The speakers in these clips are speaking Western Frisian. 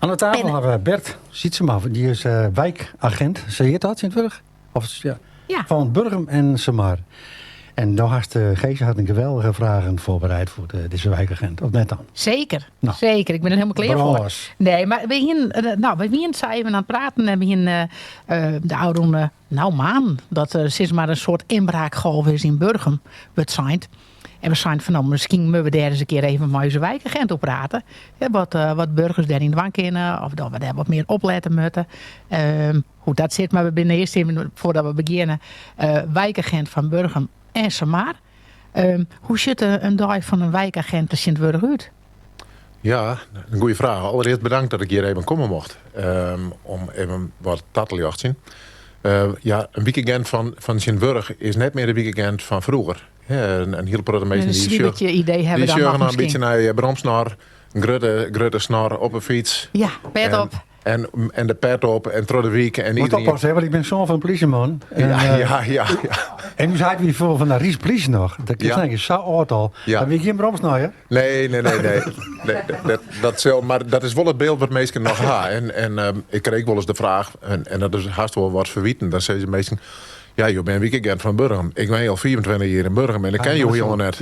Oan de tafel hawwe we Bert Sietsema, dy is wykagint, sa hjit dat tsjintwurdich? Of, ja. Ja. Fan Burgum en Samar. En do hast, Geesje hat in geweldige fragen foarbereid foar dizze wykagint, of net dan? Seker, Nou. seker. Ik bin der hielendal klear foar. Brân los. Nee, mar we hienen, nou, we wienen sa even oan it praten en we hienen de ôfrûne, nou, maanden dat der sis mar in soart ynbraakgolf is yn Burgum, wurdt sein. En we seinen fan no, miskien moatte we dêr ris in kear even mei ús wykagint oer prate. Wat, wat burgers dêryn dwaan kinne, of dat we dêr wat mear op lette moatte. Hoe't dat sit, mar we binne earst even, foardat we begjinne, wykagint fan Burgum en Samar. Hoe sjocht in dei fan in wykagint der tsjintwurdich út? Ja, in goede fraach. Allereerst bedankt dat ik hjir even komme mocht. Om even wat ta te ljochtsjen. Ja, in wykagint fan tsjintwurdich is net mear de wykagint fan froeger. In hiele protte minsken Een dy swiebertje idee hawwe dy dan sjogge noch noch in miskien. bytsje nei Bromsnor, in grutte, grutte snor op 'e fyts. Ja, pet En op. En de pet op en troch de wyk en Moat iedereen. oppassen, hè, want ik bin soan fan in polysjeman. En, Ja, ja, ja, ja. En ús heit wie folle fan de Ryksplysje noch. Dat is eigenlijk sa âld al. Dat wie gjin bromsnor, hè? Nee, nee, nee, nee. Nee, dat, dat sil, mar dat is wol it byld wat minsken noch ha. En ik krij ek wolris de fraach, en dat is hast wol wat ferwiten. Dan sizze minsken, ja, jo binne wykagint fan Burgum. Ik wenje al 25 jier yn Burgum en ik ken jo hielendal net.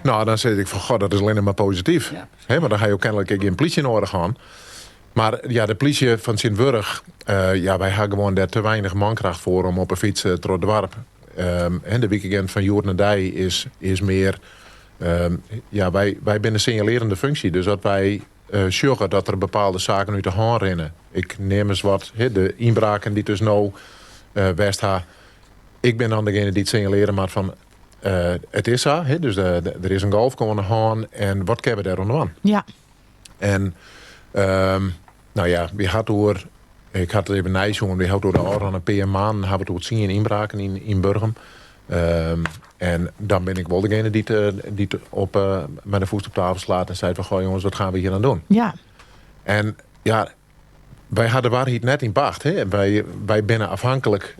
Nou, dan sis ik fan, goh, dat is allinne mar posityf. Hè, want dan ha jo kenlik ek gjin plysje noadich hân. Mar ja, de plysje fan tsjintwurdich, ja, wy ha gewoan dêr te weinich mankracht foar om op 'e fyts troch it doarp. En de wykagint fan hjoed de dei is mear, ja, wy binne sinjalearjende funksje. Dus as wy sjogge dat der bepaalde saken út de hân rinne, ik neam ris wat, de ynbraken dy't dus no west ha, ik bin dan degene dy't sinjalearje moat fan it is sa, dus der is in golfke oan de hân en wat kinne we dêr oan dwaan? En nou ja, wy ha it oer, ik ha it even neisjoen, wy ha it oer de ôfrûne pear maanden ha we it oer 10 ynbraken yn Burgum. En dan bin ik wol degene dy't op mei de fûst op tafel slaat en seit fan goh jonges, wat gaan we hier aan doen? En ja, wy ha de waarheid net yn pacht. Hè? Wy binne afhanklik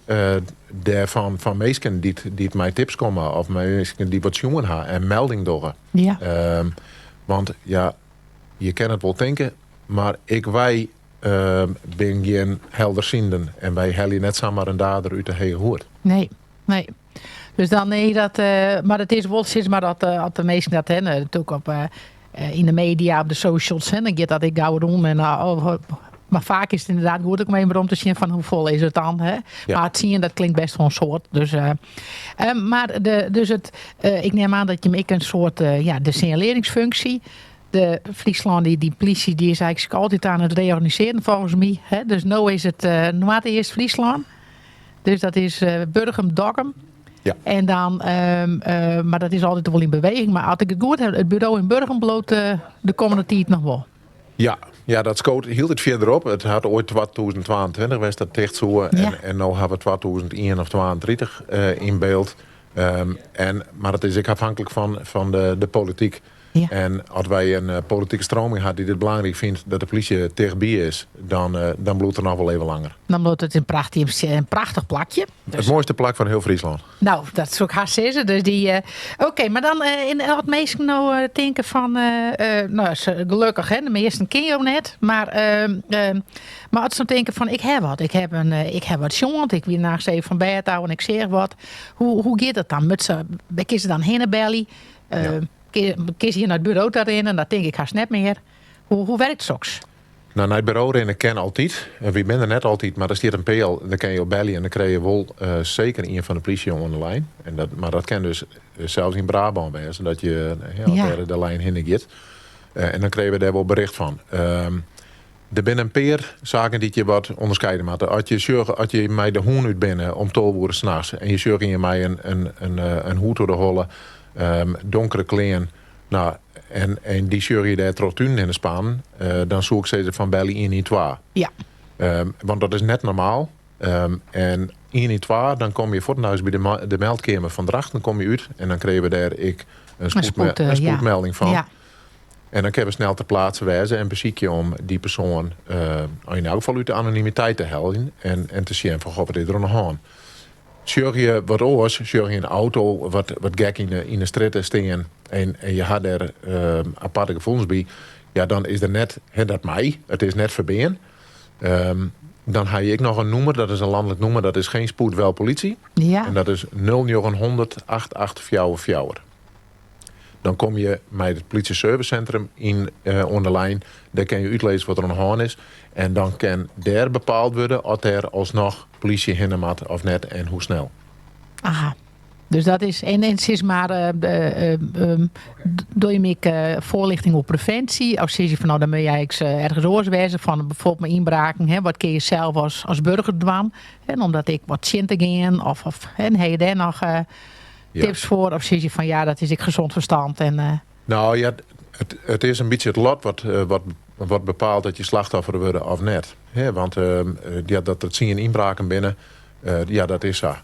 dêrfan fan minsken dy't mei tips komme of minsken dy't wat sjoen ha en melding dogge. Want ja, je kinne it wol tinke, mar ek wy binne gjin helderzienden en wy helje net samar in dader út de hege hoed. Nee, nee. Dus dan nee, dat, mar it is wol sis mar dat as de minsken dat hè, natuerlik op yn de media, op de socials, hè, dan giet dat ek gau rûn. En, oh, mar faak is it ynderdaad goed om even werom te sjen fan hoefolle is it dan. Hè? Mar 10, dat klinkt best wol in soad. Dus, mar de, dus it, ik nim oan dat je ek in soart, ja, de sinjalearringsfunksje, de Fryslân, dy plysje, dy is eigentlik altyd oan it reorganisearjen folgens my. Hè? Dus no is it Noardeast-Fryslân. Dus dat is Burgum, Dokkum. En dan, mar dat is altyd wol yn beweging. Mar as ik it goed ha, it buro yn Burgum bliuwt de kommende tiid noch wol. Ja, ja, dat skoot hieltyd fierder op. It hat oait 2022 west dat ticht soe. En no ha we 2001 of 32 yn byld. En, mar it is ek afhanklik fan de polityk. En as wy in politike stroming ha dy't it belangryk fynt dat de plysje tichtby is, dan bliuwt er noch wol even langer. Dan bliuwt it in prachtich, in prachtich plakje. It moaiste plak fan hiel Fryslân. Nou, dat soe ik hast sizze. Dus dy, oké, mar dan as minsken no tinke fan, nou, gelokkich hè, de measten kinne jo net, mar as se tinke fan ik ha wat, ik ha wat sjoen, ik wie nachts even fan bêd ôf en ik seach wat. Hoe giet dat dan? Wêr kinne se dan hinne belje? Kinne se hjir nei it buro ta rinne? Dat tink ik hast net mear. Hoe werkt soks? Nou, nei it buro rinne kin altyd. Wy binne der net altyd, mar der stiet in peal. Dêr kinne jo belje en dan krije je wol seker ien fan de plysje oan de lijn. Mar dat kin dus sels yn Brabân wêze, dat je, as dêr de lijn hinne giet. En dan krije we dêr wol bericht fan. Der binne in pear saken dy't je wat ûnderskiede moatte. As je sjogge, as je mei de hûn út binne om 12 oere nachts en je sjogge ien mei in hoed oer de holle, donkere klean, nou, en dy sjogge je dêr troch tunen hinne spanen, dan soe ik sizze fan belje 112. Want dat is net normaal. En 112, dan komme je fuortendaliks by de meldkeamer fan Drachten komme je út en dan krije we dêr ek in spoedmelding fan. En dan kinne we snel ter plaatse wêze en besykje om dy persoan yn elk gefal út de anonimiteit te heljen en te sjen fan goh, wat is der oan de hân. Sjogge je wat oars, sjogge je in auto wat gek yn de strjitte stean en je ha dêr aparte gefoelens by, Ja, dan is der net, hè, dat mei, it is net ferbean. Dan ha je ek noch in nûmer, dat is in lanlik nûmer, dat is geen spoed wel politie. En dat is 0900 8844. Dan komme je mei it politie servicecentrum yn oan de lijn. Dêr kin je útlizze wat der oan de hân is. En dan kin dêr bepaald wurde oft der alsnoch polysje hinne moat of net en hoe snel. Aha. Dus dat is, en sis mar, dogge jim ek foarlichting oer previnsje? Of sizze je fan no, dan moat je ek ergens oars wêze fan bijvoorbeeld mei ynbraken, hè, wat kinne je sels as burger dwaan? En om dat ek wat tsjin te gean? Of hè, ha je dêr noch tips foar? Of sizze je fan ja, dat is ek gezond verstand? En, Nou ja, it is in bytsje it lot wat bepaalt dat je slachtoffer wurde of net. Want ja, dat der 10 ynbraken binne, ja, dat is sa.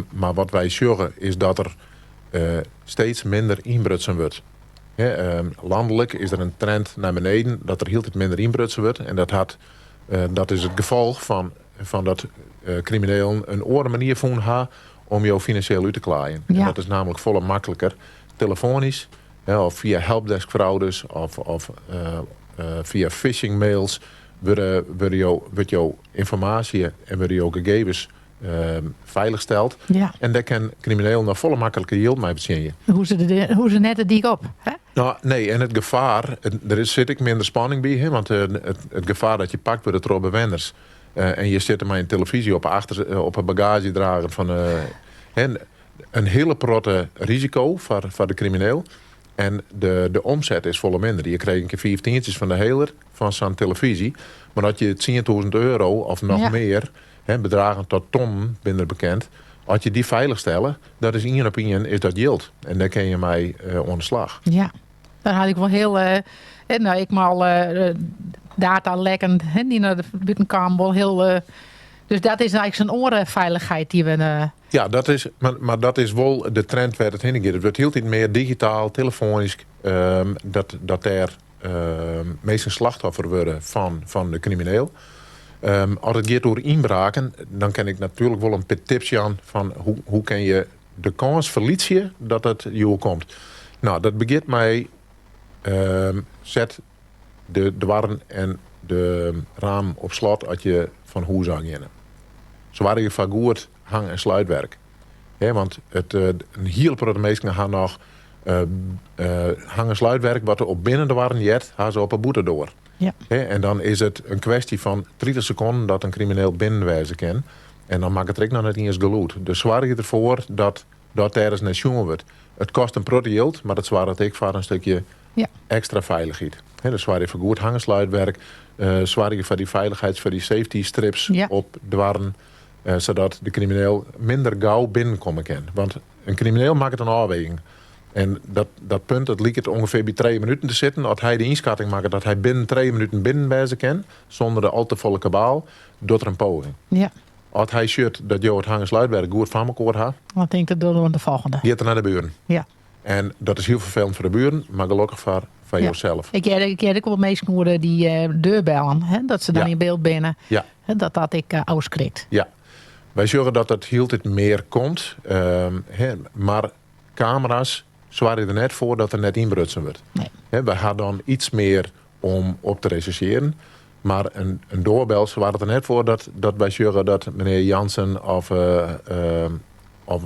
Mar wat wy sjogge is dat der steeds minder ynbrutsen wurdt. Lanlik is der in trend nei beneden dat der hieltyd minder ynbrutsen wurdt. En dat is it gefolch fan dat kriminelen in oare manier fûn ha om jo finansjeel út te klaaien. En dat is namelijk folle makliker telefoanysk of fia helpdeskfraudes of fia phishing mails wurdt jo ynformaasje en wurde jo gegevens feilichsteld. En dêr kin kriminelen noch folle makliker jild mei fertsjinje. Hoege se net de dyk op, hè? Nou, nee, en it gefaar, der sit ek minder spanning by, hè, want it gefaar dat je pakt wurde troch bewenners en je sitte mei in telefyzje op 'e achter, op 'e bagaazjedrager fan, hè, in hiele protte risiko foar de krimineel. En de omset is folle minder. Je krije in kear 5 tientsjes fan de heler fan sa'n telefyzje. Mar as je 10.000 euro of noch mear, hè, bedragen tot tonnen binne der bekend, as je dy feilich stelle, dat is ien op ien is dat jild. En dêr kinne je mei oan de slach. Ja, dan had ik wol hiel, nou, ik mal data lekken, hè, dy't nei de bûten kamen, wol hiel, dus dat is eigentlik sa'n oare feilichheid dy't we, Ja, dat is, mar dat is wol de trend wêr't it hinne giet. It wurdt hieltyd mear digitaal, telefoanysk, dat dêr minsken slachtoffer wurde fan de krimineel. As it giet oer ynbraken, dan kin ik natuerlik wol in pear tips jaan fan hoe kin je de kâns ferlytsje dat it je oerkomt. Nou, dat begjint mei set de doarren en de ramen op slot as je fan hûs ôf geane. Soargje foar goed hang- en sluitwerk. Want in hiele protte minsken ha noch hang- en sluitwerk wat op binnendoarren heart, ha se op 'e bûtendoar. En dan is it in kwestje fan 30 sekonden dat in krimineel binnen wêze kin. En dan makket er ek noch net iens gelûd. Dus soargje derfoar dat dêr ris nei sjoen wurdt. It kostet in protte jild, mar dat soarget ek foar in stikje ekstra feilichheid. Dus soargje foar goed hang- en sluitwerk. Soargje foar dy feilichheids, foar dy safety strips op doarren. Sadat de krimineel minder gau binnenkomme kin. Want in krimineel makket in ôfweging. En dat punt, dat liket ûngefear by 3 minuten te sitten. As hy de ynskatting makket dat hy binnen 3 minuten binnen wêze kin, sûnder de al te folle kabaal, docht er in poging. As hy sjocht dat jo it hang- en sluitwerk goed foar mekoar ha, Dan tinkt er, doe oan de folgjende. Giet er nei de buren. En dat is hiel ferfelend foar de buren, mar gelokkich foar josels. Ik hear ek wol minsken oer dy deurbellen, hè, dat se dan yn byld binne. Hè, dat dat ek ôfskrikt. Ja. Wy sjogge dat dat hieltyd mear komt. Hè, mar kamera's soargje der net foar dat der net ynbrutsen wurdt. Hè, wy ha dan iets mear om op te recherchearen. Mar in doorbel soarget der net foar dat wy sjogge dat menear Jansen of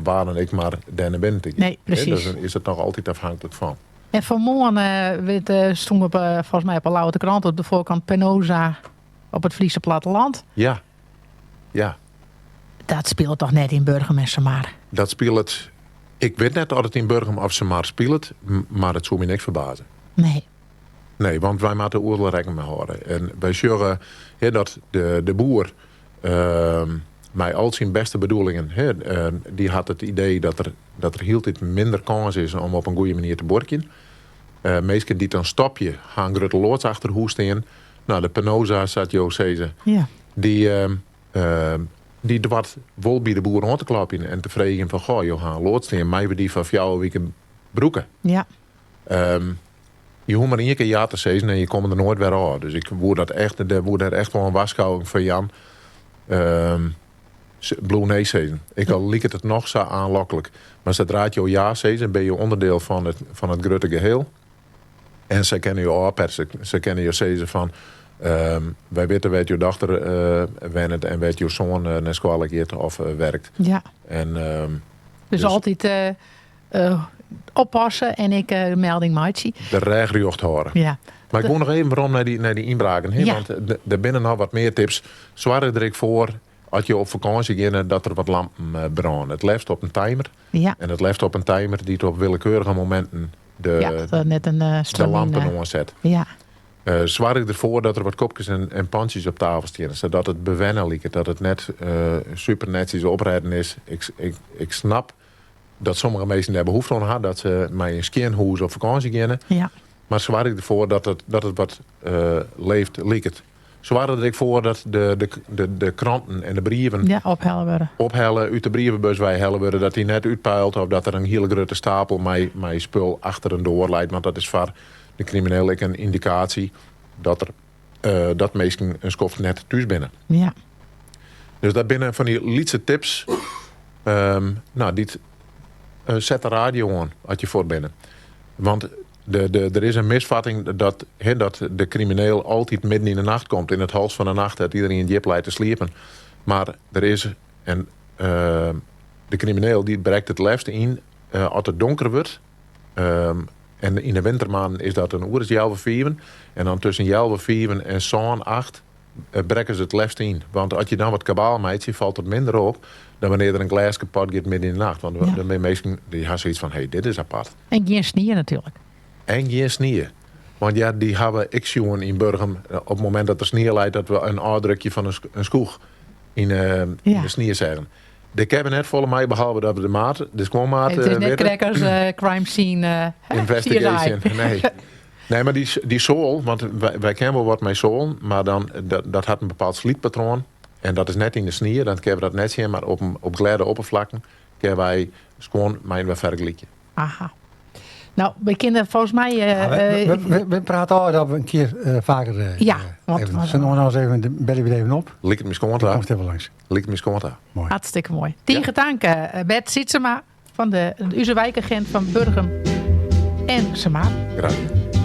wa dan ek mar dêr nei binnen te gean. Nee, precies. Dus dan is it noch altyd afhanklik fan. En fanmoarn stond op, volgens mij op 'e Ljouwerter Krante op de foarkant Penosa op it Fryske platteland. Ja, ja. Dat spilet toch net yn Burgum en Samar? Dat spilet, ik wit net oft it yn Burgum of Samar spilet, mar it soe my niks ferbaze. Nee. Nee, want wy moatte oeral rekken mei hâlde. En wy sjogge, hè, dat de boer, mei al syn bêste bedoelingen, hè, dy hat it idee dat der hieltyd minder kâns is om op in goede manier te buorkjen. Minsken dy't dan stopje, ha in grutte loads achter hûs stean. Nou, de Penosa, sa't jo sizze, dy doart wol by de boer oan te klopjen en te freegjen fan, goh, jo ha in loads stean, meie we dy foar 4 wiken brûke? Je hoege mar ien kear ja te sizzen en je komme der noait wer ôf. Dus ik woe dat echt, dêr woe dêr echt wol in warskôging foar jaan. Bliuw nee sizzen. Ek al liket it noch sa oanloklik. Mar sadra't jo ja sizze, binne jo ûnderdiel fan it grutte geheel. En sy kinne jo ôfperse. Sy kinne jo sizze fan, wy witte wêr't jo dochter wennet en wêr't jo soan nei skoalle giet of werkt. Ja. En, dus, dus altyd oppasse en ek melding meitsje. De rêch rjocht hâlde. Ja. Mar ik wol noch even werom nei dy ynbraken. Ja. Want der binne noch wat mear tips. Soargje der ek foar, as jo op fakânsje geane, dat der wat lampen brâne. It leafst op in timer. Ja. En it leafst op in timer dy't op willekeurige mominten de, ja, dat er net in de lampen oanset. Ja. Soargje derfoar dat der wat kopkes en pantsjes op tafel steane, sadat it bewenne liket, dat it net super netsjes oprêden is. Ik snap dat sommige minsken dêr behoefte oan ha, dat se mei in skjin hûs op fakânsje geane. Ja. Mar soargje derfoar dat it wat leefd liket. Soargje der ek foar dat de kranten en de brieven ja, ophelle wurde. Ophelle, út de brievebus weihelle wurde, dat dy net útpuilt of dat der in hiele grutte stapel mei spul achter in doar leit. Want dat is foar de krimineel ek in yndikaasje dat minsken in skoft net thús binne. Ja. Dus dat binne fan dy lytse tips. Nou, dy't set de radio oan as je fuort binne. Want der is in misfatting dat de krimineel altyd midden yn de nacht komt. Yn it holst fan de nacht dat iderien djip leit te sliepen. Mar der is en de krimineel dy brekt it leafst yn as it donker wurdt. En yn de wintermaanden is dat in oer as healwei fiven. En dan tusken healwei fiven en sân, acht brekke se it leafst yn. Want as je dan wat kabaal meitsje, falt it minder op dan wannear der in glês kapot giet midden yn de nacht. Want dan binne minsken dy ha soiets fan, hey, dit is apart. En gjin snie natuerlik. En gjin snie. Want ja, dy hawwe ik sjoen yn Burgum op it momint dat der snie leit, dat we in ôfdrukje fan in skoech yn de snie seagen. Dêr kinne we net folle mei, behalve dat we de maat, de skuonmaat Het is net witte. krekt as crime scene Investigation, CSI. nee. Nee, mar dy soal, want wy kinne wol wat mei soalen, mar dan, dat hat in bepaald slytpatroan. En dat is net yn de snie, dan kinne we dat net sjen, mar op glêde opperflakken kinne wy skuon mei inoar fergelykje. Aha. Nou, we kinne folgens my, Ja, we prate al dat we in kear faker Ja, want even want Zullen we nou eens even de, belje we even op? Liket my skoan ta. Komt even langs. Liket my skoan ta. Moai. Hartstikke moai. Tige tank, Bert Sietsema van de Uze wijkagent van Burgum en Samar. Graach.